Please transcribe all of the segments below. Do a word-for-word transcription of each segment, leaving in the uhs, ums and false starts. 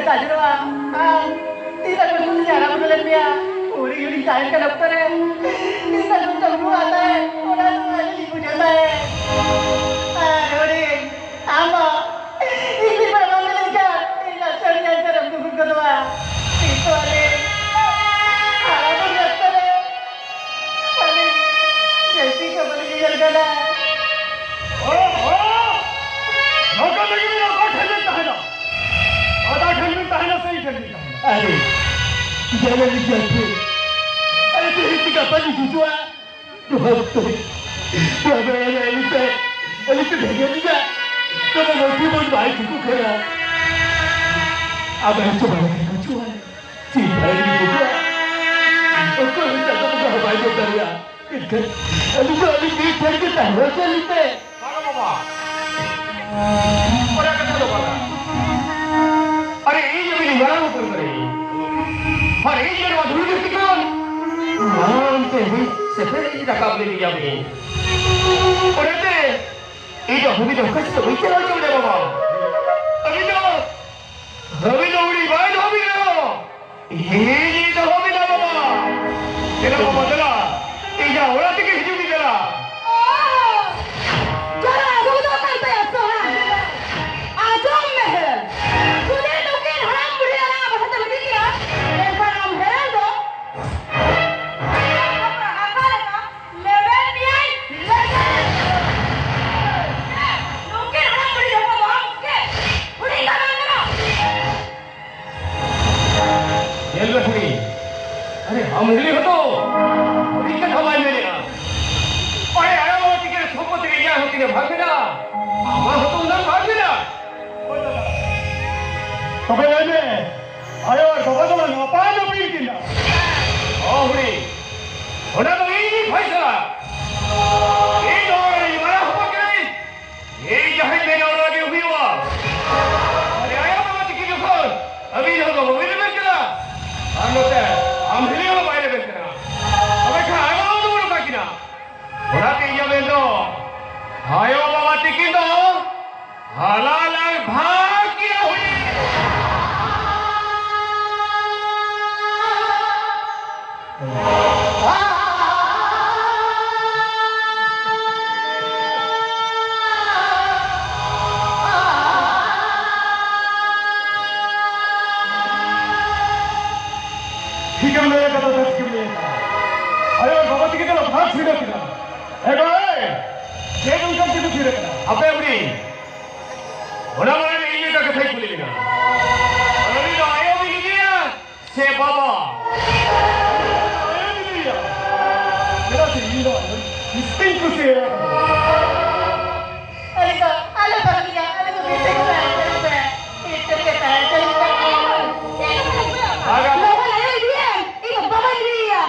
ᱛᱟᱡᱽᱨᱚᱵᱟ, ᱟᱢ ᱛᱤᱱᱟᱹᱜ ᱠᱚᱥᱴᱚ ᱛᱮᱧ ᱦᱟᱨᱟ ᱵᱩᱨᱩ ᱞᱮᱫ ᱢᱮᱭᱟ, ᱦᱩᱰᱤᱧ ᱦᱩᱰᱤᱧ ᱛᱟᱦᱮᱱ ᱠᱟᱱ ᱚᱠᱛᱚ ᱨᱮ ᱛᱤᱱᱟᱹᱜ ᱠᱚᱥᱴᱚᱢ ᱨᱩᱣᱟᱹᱜ ᱛᱟᱦᱮᱸᱫ, ᱚᱱᱟ ᱫᱚ ᱟᱹᱞᱤᱧ ᱞᱤᱧ ᱵᱩᱡᱷᱟᱹᱣ ᱛᱟᱦᱮᱸᱫ᱾ ᱟᱨ ᱦᱩᱰᱤᱧ, ᱟᱢ ᱫᱚ ᱤᱧ ᱢᱤᱫ ᱵᱮᱲᱟ ᱵᱟᱢ ᱧᱮᱞ ᱞᱮᱱᱠᱷᱟᱱ ᱤᱧᱟᱜ ᱥᱟᱹᱨᱤ ᱟᱧᱪᱟᱨᱮᱢ ᱫᱩᱜᱩᱫ ᱜᱚᱫᱚᱜᱼᱟ᱾ ᱱᱤᱛᱚᱜ ᱟᱹᱞᱤᱧ ᱦᱟᱨᱟ ᱵᱩᱨᱩ ᱚᱠᱛᱚ ᱨᱮ ᱟᱹᱞᱤᱧ ᱡᱟᱹᱥᱛᱤ ᱠᱚ ᱵᱟᱹᱞᱤᱧ ᱧᱮᱧᱮᱞ ᱠᱟᱱᱟ᱾ ᱚ, ᱚ! ᱱᱚᱝᱠᱟ ᱛᱮᱜᱮ ᱵᱤᱱ ᱚᱠᱟ ᱴᱷᱮᱱ ᱵᱤᱱ ᱛᱟᱦᱮᱱᱟ? ᱟᱫᱟ ᱴᱷᱮᱱ ᱵᱤᱱ ᱛᱟᱦᱮᱱᱟ ᱥᱮ ᱤᱧ ᱴᱷᱮᱱ ᱵᱤᱱ ᱛᱟᱦᱮᱱᱟ? ᱟᱨᱮ, ᱡᱟᱭᱜᱟ ᱞᱤᱧ ᱡᱟᱹᱥᱛᱤ᱾ ᱟᱨᱮ, ᱛᱮᱦᱮᱧ ᱪᱤᱠᱟ ᱵᱟᱹᱞᱤᱧ ᱦᱤᱡᱩᱜᱼᱟ? ᱱᱚᱣᱟ ᱚᱠᱛᱚ ᱨᱮ, ᱱᱚᱣᱟ ᱵᱮᱲᱟ ᱨᱮ ᱟᱹᱞᱤᱧ ᱯᱮ, ᱟᱹᱞᱤᱧ ᱯᱮ ᱵᱷᱮᱡᱟ ᱞᱤᱧᱟ᱾ ᱱᱚᱣᱟ ᱢᱟᱹᱡᱷᱤ ᱵᱚᱱ ᱵᱟᱭ ᱴᱷᱤᱠᱚᱜ ᱠᱟᱱᱟ᱾ ᱟᱵᱮᱱ ᱦᱚᱸ ᱵᱟᱵᱮᱱ ᱦᱤᱡᱩᱜᱼᱟ᱾ ᱪᱮᱫ ᱵᱟᱭ ᱦᱤᱡᱩᱜᱼᱟ? ᱚᱠᱚᱭ ᱦᱚᱸ ᱪᱟᱸᱫᱚ ᱵᱚᱸᱜᱟ ᱦᱚᱸ ᱵᱟᱭ ᱧᱮᱞ ᱫᱟᱲᱮᱭᱟᱜᱼᱟ᱾ ᱮᱱᱠᱷᱟᱱ ᱟᱹᱞᱤᱧ ᱫᱚ ᱟᱹᱞᱤᱧ ᱢᱤᱫ ᱴᱷᱮᱱ ᱜᱮ ᱛᱟᱦᱮᱸ ᱦᱚᱪᱚ ᱞᱤᱧ ᱯᱮ᱾ ᱵᱟᱝᱟ ᱵᱟᱵᱟ, ᱚᱱᱟ ᱠᱟᱛᱷᱟ ᱫᱚ ᱵᱟᱝᱟ᱾ ᱟᱨᱮ, ᱤᱧ ᱟᱹᱵᱤᱱ ᱢᱟᱨᱟᱝ ᱩᱛᱟᱹᱨ ᱠᱟᱹᱱᱟᱹᱧ᱾ ᱟᱨ ᱤᱧ ᱜᱮ ᱱᱚᱣᱟ ᱫᱷᱩᱲᱤ ᱫᱷᱟᱹᱨᱛᱤ ᱠᱷᱚᱱ ᱢᱟᱲᱟᱝ ᱛᱮ ᱦᱩᱭ ᱥᱮᱴᱮᱨ ᱤᱧ ᱨᱟᱠᱟᱵ ᱞᱮᱫᱮᱭᱟ ᱵᱤᱱ᱾ ᱚᱱᱟᱛᱮ ᱤᱧ ᱫᱚ ᱦᱟᱹᱵᱤ ᱫᱚ ᱚᱠᱟ ᱥᱮᱫ ᱫᱚ ᱵᱟᱹᱧ ᱪᱟᱞᱟᱣ ᱦᱚᱪᱚ ᱫᱟᱲᱮᱭᱟᱜᱼᱟ ᱵᱟᱵᱟ᱾ ᱟᱹᱵᱤᱱ ᱫᱚ ᱦᱟᱹᱵᱤ ᱫᱚ ᱩᱱᱤ ᱵᱟᱭ ᱫᱚᱦᱚ ᱵᱤᱱ ᱨᱮᱦᱚᱸ, ᱤᱧᱤᱧ ᱫᱚᱦᱚ ᱵᱤᱱᱟ ᱵᱟᱵᱟ᱾ ᱫᱮᱞᱟ ᱵᱟᱵᱟ, ᱫᱮᱞᱟ᱾ ᱤᱧᱟᱜ ᱚᱲᱟᱜ ᱛᱮᱜᱮ ᱦᱤᱡᱩᱜ ᱵᱤᱱ, ᱫᱮᱞᱟ᱾ ᱚ, ᱡᱟᱞᱟ ᱟᱹᱜᱩ ᱫᱚ ᱠᱟᱱ ᱛᱟᱭᱟ ᱥᱚᱦᱨᱟᱭ᱾ ᱟᱸᱡᱚᱢ ᱢᱮ ᱦᱮᱲᱮᱞ᱾ ᱡᱩᱫᱤ ᱱᱩᱠᱤᱱ ᱦᱟᱲᱟᱢ ᱵᱩᱲᱦᱤ ᱟᱞᱟᱝ ᱟᱜ ᱵᱟᱦᱟ ᱛᱮᱢ ᱤᱫᱤ ᱠᱤᱱᱟ, ᱮᱱᱠᱷᱟᱱ ᱟᱢ ᱦᱮᱲᱮᱞ ᱫᱚ ᱦᱟᱥᱟ ᱞᱮᱠᱟ ᱞᱮᱵᱮᱫ ᱢᱮᱭᱟᱭ, ᱞᱮᱵᱮᱫ᱾ ᱱᱩᱠᱤᱱ ᱦᱟᱲᱟᱢ ᱵᱩᱲᱦᱤ ᱦᱚᱯᱚᱱ ᱫᱚ ᱟᱢ ᱜᱮ ᱦᱩᱰᱤᱧ ᱫᱚ ᱵᱟᱝ ᱠᱟᱱᱟ᱾ ᱧᱮᱞ ᱢᱮ ᱠᱩᱲᱤ, ᱟᱨᱮ ᱟᱢ ᱦᱤᱞᱤ ᱦᱚᱸᱛᱚ ᱦᱩᱰᱤᱧ ᱠᱟᱛᱷᱟ ᱵᱟᱭ ᱢᱮᱱᱮᱜᱼᱟ᱾ ᱟᱨᱮ ᱟᱭᱳ ᱵᱟᱵᱟ ᱛᱤᱠᱤᱱ ᱥᱚᱢᱯᱚᱛᱤ ᱨᱮ ᱤᱧᱟᱜ ᱦᱚᱸ ᱛᱤᱱᱟᱹᱜ ᱵᱷᱟᱜᱽ ᱢᱮᱱᱟᱜᱼᱟ, ᱟᱢᱟᱜ ᱦᱚᱸᱛᱚ ᱩᱱᱟᱹᱜ ᱵᱷᱟᱜᱽ ᱢᱮᱱᱟᱜᱼᱟ᱾ ᱛᱚᱵᱮ ᱞᱟᱹᱭ ᱢᱮ, ᱟᱭᱳ ᱟᱨ ᱵᱟᱵᱟ ᱫᱚ ᱱᱟᱯᱟᱭ ᱱᱟᱯᱟᱭ ᱠᱤᱱᱟ? ᱦᱚᱸ ᱦᱩᱰᱤᱧ, ᱚᱱᱟ ᱫᱚ ᱤᱧ ᱜᱮᱧ ᱯᱷᱟᱭᱥᱟᱞᱟ᱾ ᱤᱧ ᱫᱚ ᱚᱲᱟᱜ ᱨᱤᱧ ᱢᱟᱨᱟᱝ ᱦᱚᱯᱚᱱ ᱠᱟᱹᱱᱟᱹᱧ᱾ ᱤᱧ ᱡᱟᱦᱟᱸᱧ ᱢᱮᱱᱟ ᱚᱱᱟ ᱜᱮ ᱦᱩᱭᱩᱜᱼᱟ᱾ ᱟᱨ ᱟᱭᱳ ᱵᱟᱵᱟ ᱛᱤᱠᱤᱱ ᱡᱚᱠᱷᱚᱱ ᱟᱹᱵᱤᱱ ᱦᱚᱸ ᱵᱟᱹᱵᱤᱱ ᱨᱮᱵᱮᱱ ᱠᱟᱱᱟ, ᱟᱨ ᱱᱚᱛᱮ ᱟᱢ ᱦᱤᱞᱤ ᱦᱚᱸ ᱵᱟᱭ ᱨᱮᱵᱮᱱ ᱠᱟᱱᱟ, ᱛᱚᱵᱮ ᱠᱷᱟᱱ ᱟᱭᱳ ᱵᱟᱵᱟ ᱫᱚᱵᱚᱱ ᱚᱠᱟ ᱠᱤᱱᱟ? ᱚᱱᱟᱛᱮ ᱤᱧᱟᱹᱜ ᱢᱮᱱ ᱫᱚ ᱟᱭᱳ ᱵᱟᱵᱟ ᱛᱤᱠᱤᱱ ᱫᱚ ᱦᱟᱞᱟᱞ ᱟᱨ ᱵᱷᱟᱜᱽ ᱠᱤᱱᱟ ᱦᱩᱭ᱾ ᱞᱟᱹᱭ ᱠᱟᱫᱟ, ᱵᱮᱥ ᱜᱮᱢ ᱞᱟᱹᱭ ᱠᱟᱫᱟ᱾ ᱟᱭᱳ ᱟᱨ ᱵᱟᱵᱟ ᱛᱟᱹᱠᱤᱱ ᱫᱚ ᱵᱷᱟᱜᱽ ᱵᱷᱤᱲᱟᱹ ᱠᱤᱱᱟ᱾ ᱮ ᱜᱚ, ᱮ, ᱪᱮᱫ ᱚᱱᱠᱟᱱ ᱪᱤᱠᱟᱹ ᱛᱷᱤᱨ ᱟᱠᱟᱱᱟ? ᱟᱯᱮ ᱩᱱᱤ ᱚᱱᱟ ᱢᱟᱲᱟᱝ ᱨᱮ ᱤᱧ ᱢᱤᱫᱴᱟᱝ ᱠᱟᱛᱷᱟᱧ ᱠᱩᱞᱤ ᱵᱤᱱᱟ᱾ ᱟᱨ ᱩᱱᱤ ᱫᱚ ᱟᱭᱳ ᱵᱤᱱ ᱞᱟᱹᱭᱟ ᱥᱮ ᱵᱟᱵᱟ? ᱟᱭᱳ ᱵᱤᱱ ᱞᱟᱹᱭᱟ᱾ ᱪᱮᱫᱟᱜ ᱥᱮ ᱤᱧ ᱫᱚ ᱟᱭᱳ ᱡᱟᱹᱥᱛᱤᱧ ᱠᱩᱥᱤᱭᱟᱭᱟ᱾ ᱟᱞᱮ ᱫᱚ ᱟᱞᱮ ᱵᱟᱹᱜᱤᱭᱟ, ᱟᱞᱮ ᱫᱚ ᱢᱤᱫᱴᱮᱱ ᱜᱮ ᱛᱟᱦᱮᱸ ᱠᱟᱱᱟ ᱯᱮ᱾ ᱢᱤᱫᱴᱮᱱ ᱜᱮ ᱛᱟᱦᱮᱸ ᱠᱟᱱᱟ ᱯᱮ᱾ ᱟᱜᱟ᱾ ᱞᱚᱜᱚᱱ ᱟᱭᱳ ᱤᱫᱤᱭᱮᱢ, ᱤᱧ ᱫᱚ ᱵᱟᱵᱟᱧ ᱤᱫᱤᱭᱮᱭᱟ᱾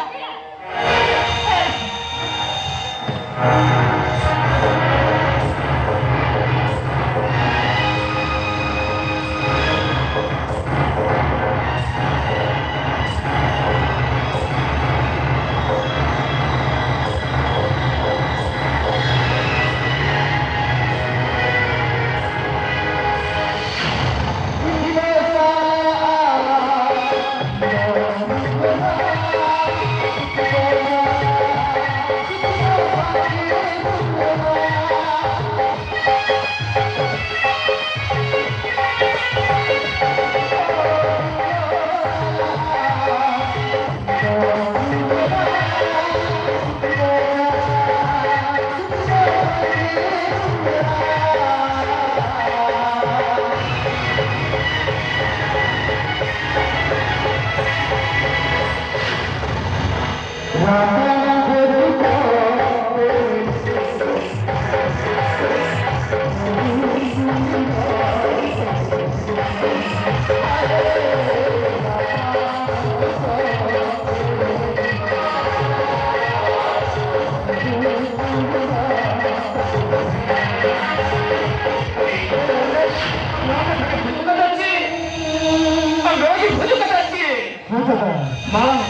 ᱢᱟ,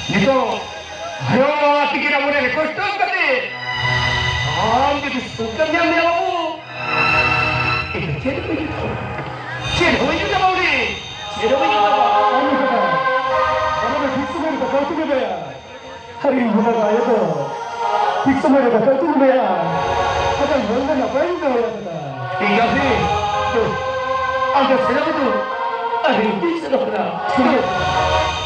ᱱᱤᱛᱚᱜ ᱟᱭᱳ ᱵᱟᱵᱟ ᱛᱤᱠᱤᱱ ᱟᱵᱚ ᱨᱮ request ᱠᱟᱛᱮ ᱟᱢ ᱡᱩᱫᱤ ᱥᱩᱠ ᱮᱢ ᱧᱟᱢ ᱞᱮᱭᱟ ᱵᱟᱹᱵᱩ, ᱤᱧ ᱫᱚ ᱪᱮᱫ ᱦᱚᱸ ᱵᱟᱹᱧ ᱢᱮᱛᱟᱢᱟ᱾ ᱪᱮᱫ ᱦᱚᱸ ᱵᱟᱹᱧ ᱢᱮᱛᱟᱢᱟ ᱩᱱᱤ᱾ ᱪᱮᱫ ᱦᱚᱸ ᱵᱟᱹᱧ ᱢᱮᱛᱟᱢᱟ᱾ ᱟᱢ ᱫᱚ ᱫᱟᱫᱟ, ᱟᱢ ᱫᱚ ᱴᱷᱤᱠ ᱥᱚᱢᱚᱭ ᱨᱮ ᱫᱟᱠᱟ ᱩᱛᱩ ᱠᱮᱫᱟᱭᱟ᱾ ᱟᱨ ᱤᱧ ᱦᱚᱸ ᱫᱟᱫᱟ ᱟᱭᱳ ᱫᱚ ᱴᱷᱤᱠ ᱥᱚᱢᱚᱭ ᱨᱮ ᱫᱟᱠᱟ ᱩᱛᱩ ᱠᱮᱫᱟᱭᱟ᱾ ᱟᱫᱚ ᱢᱚᱱ ᱫᱚ ᱱᱟᱯᱟᱭ ᱤᱧ ᱫᱚᱦᱚᱭᱟ ᱫᱟᱫᱟ᱾ ᱴᱷᱤᱠ ᱟᱪᱷᱮ᱾ ᱟᱢ ᱫᱚ ᱥᱮᱱᱚᱜ ᱢᱮ ᱛᱚ᱾ ᱟᱨ ᱤᱧ ᱫᱚᱧ ᱥᱮᱱᱚᱜ ᱠᱟᱱᱟ᱾ ᱴᱷᱤᱠ ᱟᱪᱷᱮ᱾